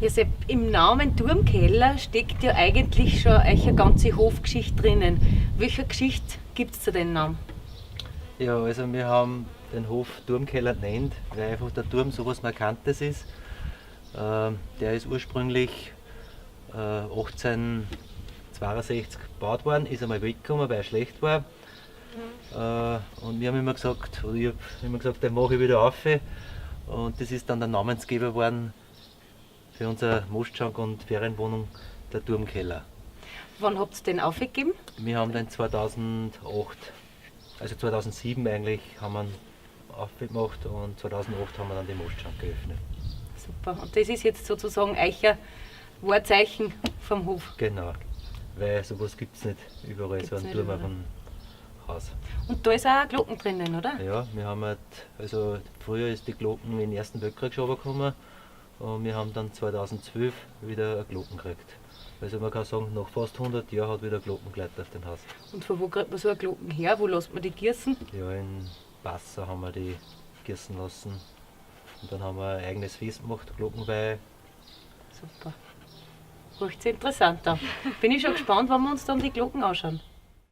Ja, Sepp, im Namen Turmkeller steckt ja eigentlich schon euch eine ganze Hofgeschichte drinnen. Welche Geschichte gibt es zu dem Namen? Ja, also wir haben den Hof Turmkeller genannt, weil einfach der Turm so was Markantes ist. Der ist ursprünglich 1862 gebaut worden, ist einmal weggekommen, weil er schlecht war. Und wir haben immer gesagt, oder ich habe immer gesagt, den mache ich wieder auf. Und das ist dann der Namensgeber geworden für unser Mostschank und Ferienwohnung, der Turmkeller. Wann habt ihr den aufgegeben? Wir haben den 2008, also 2007 eigentlich, haben wir ihn aufgemacht und 2008 haben wir dann die Mostschank geöffnet. Super. Und das ist jetzt sozusagen euer Wahrzeichen vom Hof. Genau, weil sowas gibt es nicht überall, Gibt's so einen nicht Turm auf überall. dem Haus. Und da ist auch eine Glocken drinnen, oder? Ja, wir haben halt, also früher ist die Glocken in den Ersten Weltkrieg schon gekommen und wir haben dann 2012 wieder eine Glocken gekriegt. Also man kann sagen, nach fast 100 Jahren hat wieder Glocken geleitet auf dem Haus. Und von wo kriegt man so eine Glocken her? Wo lässt man die gießen? Ja, in Passau haben wir die gießen lassen. Und dann haben wir ein eigenes Fest gemacht, Glockenweihe. Super. Riecht sehr interessant an. Bin ich schon gespannt, wann wir uns dann die Glocken anschauen.